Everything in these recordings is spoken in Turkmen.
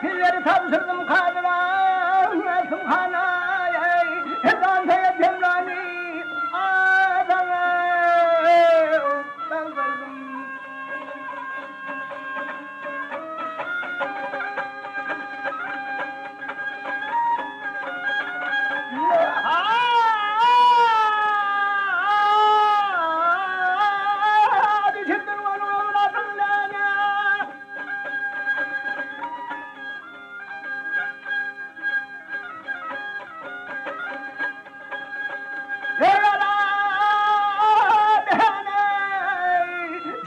Sizleri tabşyrdym kazyga, Subhana, Hezan Seýed Hemrany Ataňa tabşyrdym.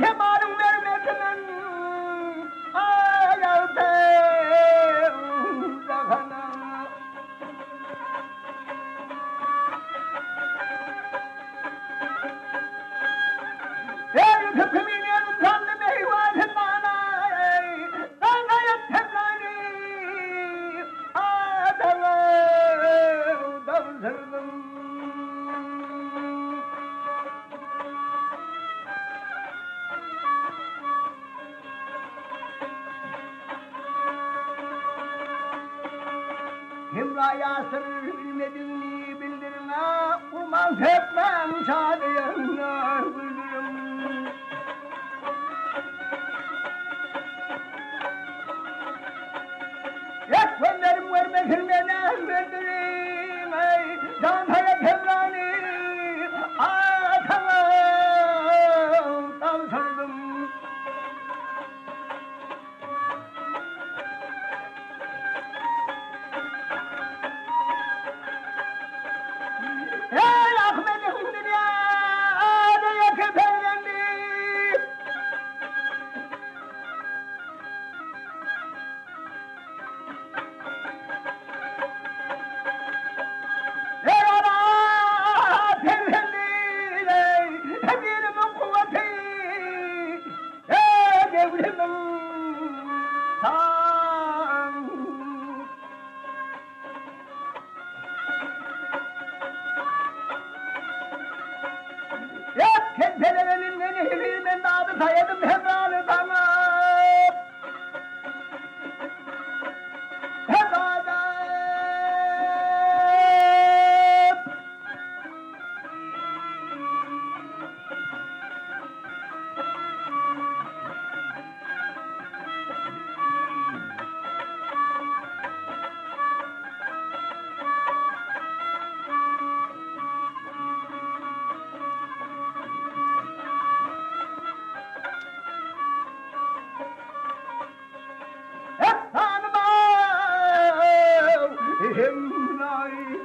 Jemalyň mermetiniň aýagty jahana. Eý, hökümin ynsanly meýwasyndan-aý, Ganaýat hemrany adama tabşyrdym. Hemra ýaşyr bilmedigini bildirme, Urmaň sökmäň şadyýana güldüriň. Ýat gözlerim görmesin meni öldüriň, Eý, jan saýat Hemrany ataňa tabşyrdym. Eý, Ahmediň dünýäde ýeke perzendi! Eý, ala perzendi! Emirimiň kuwwaty! Eý, döwrümiň taň! Ýat sen pelek elinden hili men dady saýadym hemraly saňa. Hemrada. Hemraýym.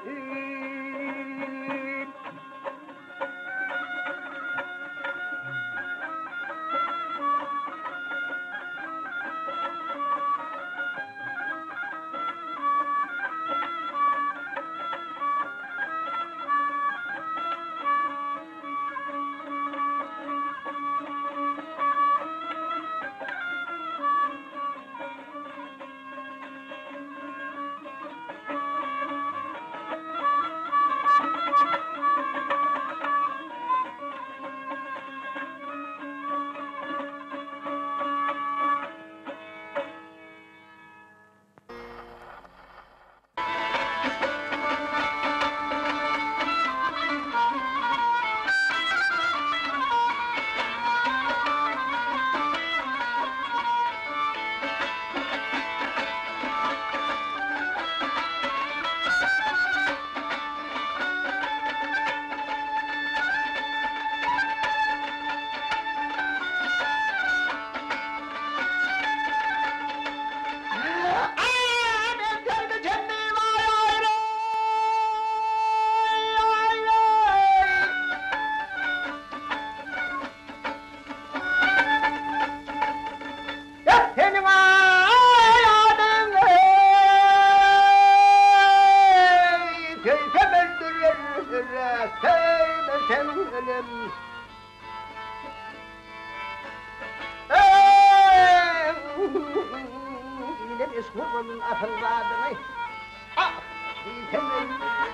Seniň adyň söýsem öldürer, söýmesem ölüm. Ile meşhur bolduň asylzadyňy, ah diýsem öldürer.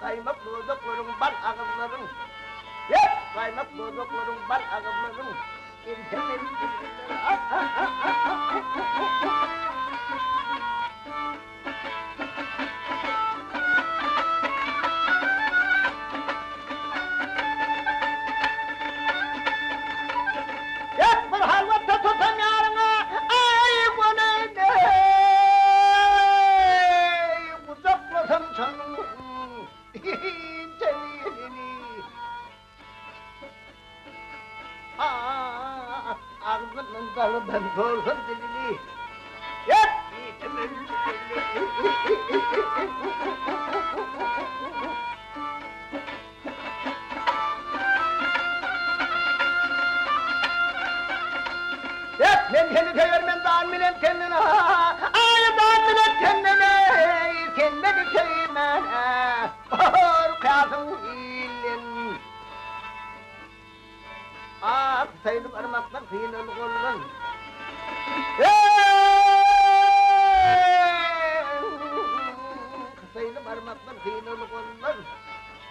Gaýmak dodaklaryň bal agyzlaryň Gaýmak dodaklaryň bal agyzlaryň Bir halwatda tutan ýaryňa, aý, goly-eý, gujaklasam şonuň inçe bilini. Agzyndan dalydan sorsan dilini. Men seni söýerin men dan bilen senden Aý dan bilen senden eý sen meni söýmän Gorkasyň ilden. Ak saýly barmaklar synaly goldan. Ak saýly barmaklar synaly goldan.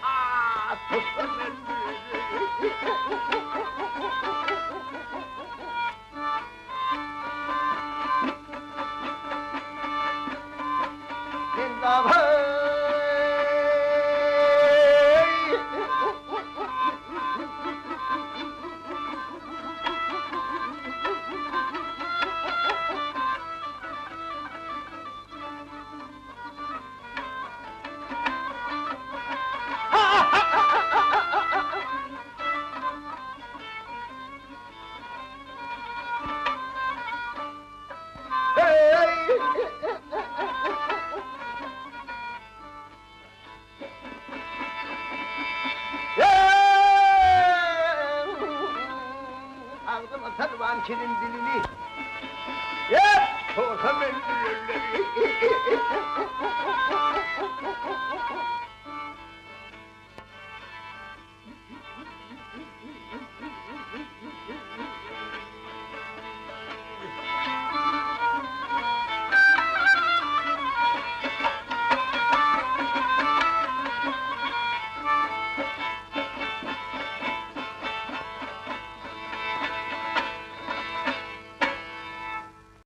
Ah, tutsun Agzyma salman şirin dilini. Sorsam öldürerler.